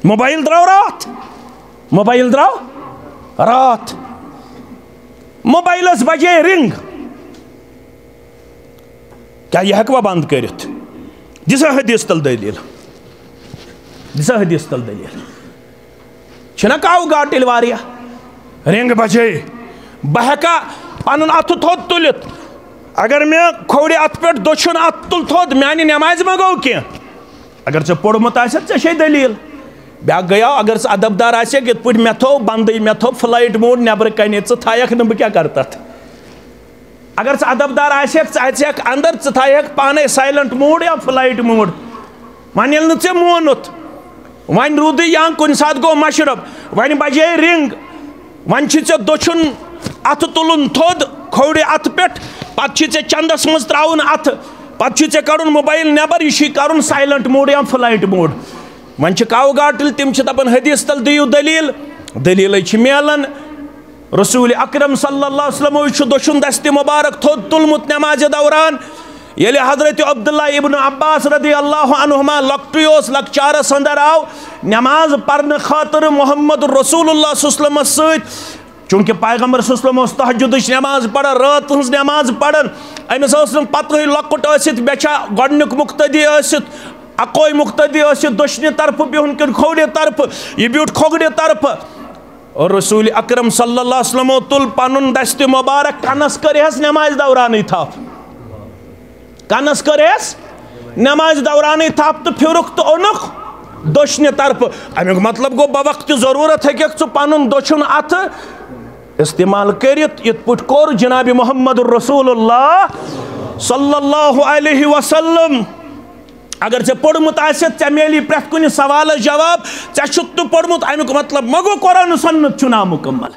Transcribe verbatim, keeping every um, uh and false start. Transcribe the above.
Mobile درٛاو راتھ، mobile درٛاو راتھ، موبایلس بجے رنگ۔ کیٛاہ یہِ ہٮ۪کوا بنٛد کٔرِتھ؟ دِسا حدیث تل دٔلیٖل، دِسا حدیث تل دٔلیٖل۔ چھِنہ کاوٕ گاٹٕلۍ واریاہ؟ رنگ بجے، بہٕ ہٮ۪کا پنُن اَتھٕ تھوٚد تُلِتھ؟ اگر مےٚ کھوورِ اَتھٕ پٮ۪ٹھ دٔچھُن اَتھٕ تُل تھوٚد، میانہِ نٮ۪مازِ ما گوٚو کینٛہہ؟ اگر ژےٚ پوٚرمُت آسٮ۪کھ، ژےٚ چھے دٔلیٖل۔ بیٛاکھ گٔیاو، اگر ژٕ ادب دار آسٮ۪کھ، یِتھ پٲٹھۍ مےٚ تھوٚو بنٛدٕے، مےٚ تھوٚو فلایٹ موڈ، نٮ۪برٕ کنہِ، ژٕ تھایَکھ نہٕ، بہٕ کیٛاہ کرٕ تتھ؟ اگر ژٕ ادب دار آسٮ۪کھ، ژٕ اژٮ۪کھ اندر، ژٕ تھایَکھ پانے سایلنٹ موڈ یا فلایٹ موڈ۔ وۄنۍ ییٚلہِ نہٕ ژےٚ مونُتھ، وۄنۍ روٗدٕے یا کُنہِ ساتہٕ گوٚو مشرب، وۄنۍ بجے رنگ، وۄنۍ چھِ ژےٚ دٔچھُن اَتھٕ تُلُن تھوٚد کھوورِ اَتھٕ پٮ۪ٹھ، پتہٕ چھُے ژےٚ چندس منٛز ترٛاوُن اَتھٕ، پتہٕ چھُے ژےٚ کڑُن موبایل نٮ۪بر، یہِ چھُے کرُن سایلنٹ موڈ یا فلایٹ موڈ۔ وۄنۍ چھِ کاوٕ گاٹٕلۍ، تِم چھِ دپان حدیث تل دِیِو دٔلیٖل، دٔلیٖلٕے چھِ میلان۔ رسول اکرم صلی اللہ علیہ وسلم چھُ دٔچھُن دستِ مبارک تھوٚد تُلمُت نمازِ دوران۔ ییٚلہِ حضرت عبداللہ ابن عباس رضی اللہ عنہما لۄکٹُے اوس، لۄکچارس اندر آو نماز پرنہٕ خٲطرٕ محمد رسول اللہ صلی اللہ علیہ وسلمس سۭتۍ، چونکہ پیغمبر صلی اللہ علیہ وسلم اوس تہجدٕچ نماز پران، رٲژ ہٕنٛز نماز پران۔ أمِس ٲس نہٕ پتہٕے لۄکُٹ ٲسِتھ مےٚ چھا گۄڈٕنیُک مقتدی ٲسِتھ، اکوے مقتدی ٲسِتھ، دٔچھنہِ طرفہٕ بِہُن کِنہٕ کھوورِ طرفہٕ؟ یہِ بیوٗٹھ کھوورِ طرفہٕ۔ اور رسول اکرم صلی اللہ علیہ وسلمو تُل پنُن دستِ مبارک، کنس کٔرہس نمازِ دورانٕے تھپھ، کنس کٔرہس نمازِ دورانٕے تھپھ تہٕ پھِرُکھ تہٕ اوٚنُکھ دٔچھنہِ طرفہٕ۔ امیُک مطلب گوٚو، بوقتِ ضروٗرت ہیٚککھ ژٕ پنُن دٔچھُن اَتھٕ استعمال کٔرِتھ، یِتھ پٲٹھۍ کوٚر جناب محمد رسول اللہ صلی اللہ علیہ وسلم۔ اگر ژےٚ پوٚرمُت آسہِ، ژےٚ میلی پرٛٮ۪تھ کُنہِ سوالس جواب۔ ژےٚ چھُتھ نہٕ پوٚرمُت، امیُک مطلب مہ گوٚو قرآن و سنت چھُ نامُکمل۔